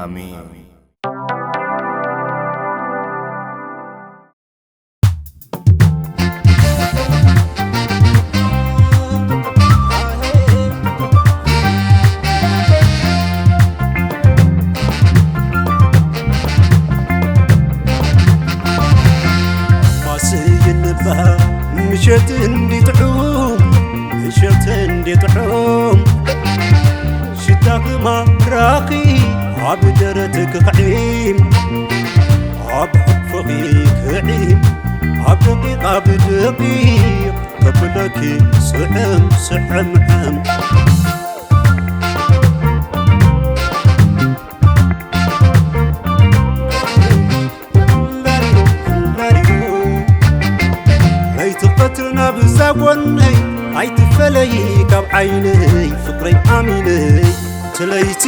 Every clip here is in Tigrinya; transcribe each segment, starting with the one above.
ኣሜን። ማስይንባ ምሸት እንዲጥዑም፣ ምሸት እንዲጥዑም፣ ሽታኺ ማራኺ ኣብ ደረትኪ ክዕም፣ ኣብ ሕቅፍኺ ክዕም፣ ኣብ ደቂቕ ኣብ ደቂቕ ከብለኪ ስዕም ስዕም ዕም። ለይቲ ቀትሪ ናብዛ ጎነይ ኣይትፈለይ ካብ ዓይነይ ፍቅረይ ኣሚነይ ትለይቲ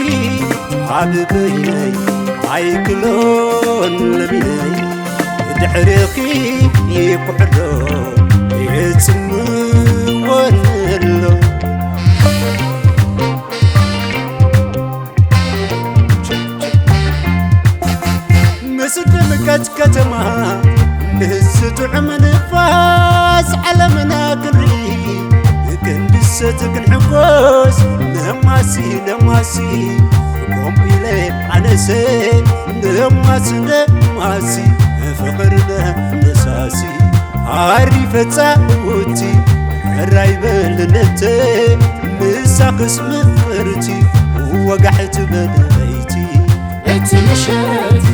ኣብ በይነይ ኣይክሎን ለሚነይ ድሕርኺ ይኩሕዶ ይጽምወን ኣሎ። ምስ ድምቀት ከተማ ምስ ጥዑም ንፋስ ዓለምና ክንርኢ ክንድሰት ክንሕጎስ ነማሲ ነማሲ ከምኡ ኢለ ኣነሰ ነማሲ ነማሲ ፍቕርና ነሳሲ ሃሪ ፈጻውቲ ሕራይ በል ነብተ ምሳኽስ ምቕርቲ ወጋሕ ትበል ለይቲ እቲ ምሸት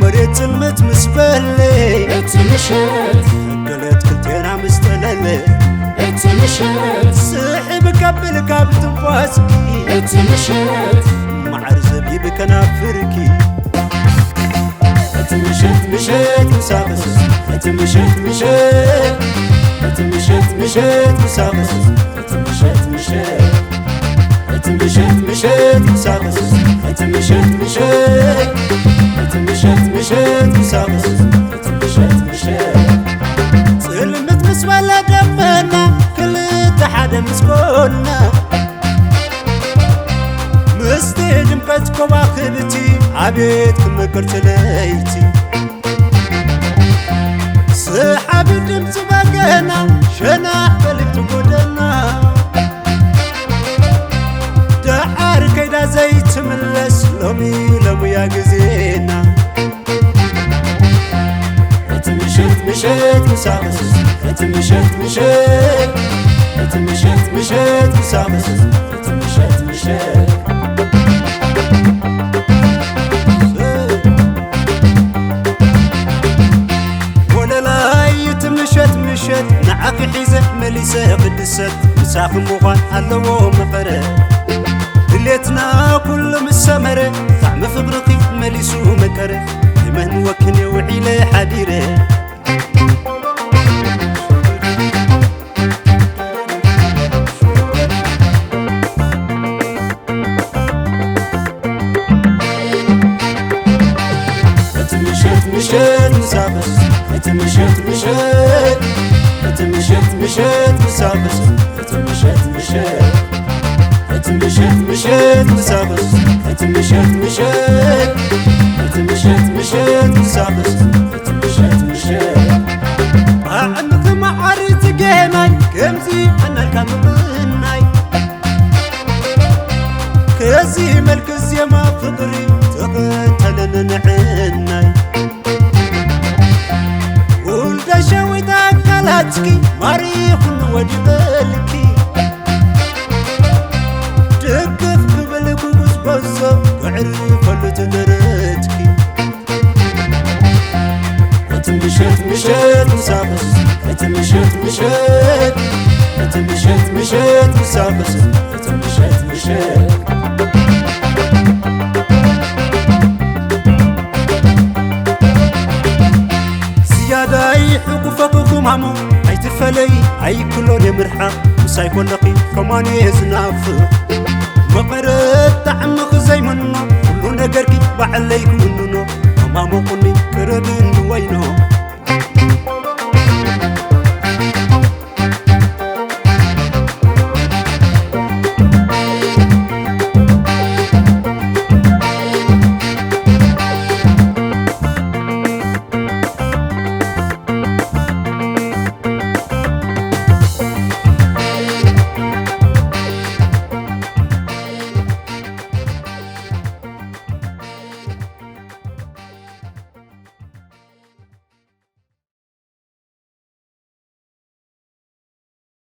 መሬት ጽልመት ምስ በለይ እቲ ምሸት ገለት ክልቴና ምስ ጠለለ እቲ ምሸት ስሕብ ከብል ካብ ትንፋስኪ እቲ ምሸት ማዕር ዘቢብ ከናፍርኪ እቲ ምሸት ምሸት ምሳኽስ እቲ ምሸት ምሸት እቲ ምሸት ምሸት ምሳኽስ እቲ ምሸት ምሸት እቲ ምሸት ምሸት ምሳኽስ እቲ ምሸት ምሸት እቲ ምሸት ምሸት ምሳኽስ እቲ ምሸት ምሸት ጽልምት ምስ በለ ደመና ክልተ ሓደ ምስ ኮና ምስቲ ድምቀት ከዋኽብቲ ኣቤት ክምቅርቲ ለይቲ ሰሓቢ ድምፂ በገና ሸናዕ በልብቲ ጎደና ደሓር ከይዳ ዘይትምለስ ሎሚ ሎሙያ ግዜና እቲ ምሸት ምሸት ምሳኽስ እቲ ምሸት ምሸት እቲ ምሸት ምሸት ምሳኽስ እቲ ምሸት ምሸት ወለላይ እቲ ምሸት ምሸት ንዓኺ ሒዘ መሊሰ ክድሰት ምሳኺ ምዃን ኣለዎ መቐረ ድሌትና ኩሉ ምስ ሰመረ ጣዕሚ ፍቕርኺ መሊሱ መቀረ ይመን ወክን ውዒለ ሓዲረ እቲ ምሸት ምሸት ምሳኽስ እቲ ምሸት ምሸት እቲ ምሸት ምሸት ምሳኽስ እቲ ምሸት ምሸት እቲ ምሸት ምሸት ምሳኽስ እቲ ምሸት ምሸት እቲ ምሸት ምሸት ምሳኽስ እቲ ምሸት ምሸት ኣዕምኺ መዓር ትገናኝ ከምዚ ኣናልካ ምቕናይ ከዚ መልክ ዜማ ፍቕሪ ተኸተለኒ ንዕናይ ውልደ ሸዊት ኣካላትኪ ማሪኹኒ ወዲቐልኪ ድግፍ ክብል ክጉስጎሶ ክዕርፈሉ ትደረትኪ እቲ ምሸት ምሸት ምሳኽስ እቲ ምሸት ምሸት እቲ ምሸት ምሸት ምሳኽስ እቲ ምሸት ምሸት ዝያዳይ ሕቁፈኩ ክማሙ ኣይትፈለይ ኣይክሎን የምርሓ ምሳይ ኮለኺ ከማን እየ ዝናፍቕ መቐረት ጣዕምኺ ዘይምኖ ኩሉ ነገርኪ ባዕለይ ክውንኖ ተማሞቑኒ ቅረብኒ ወይኖ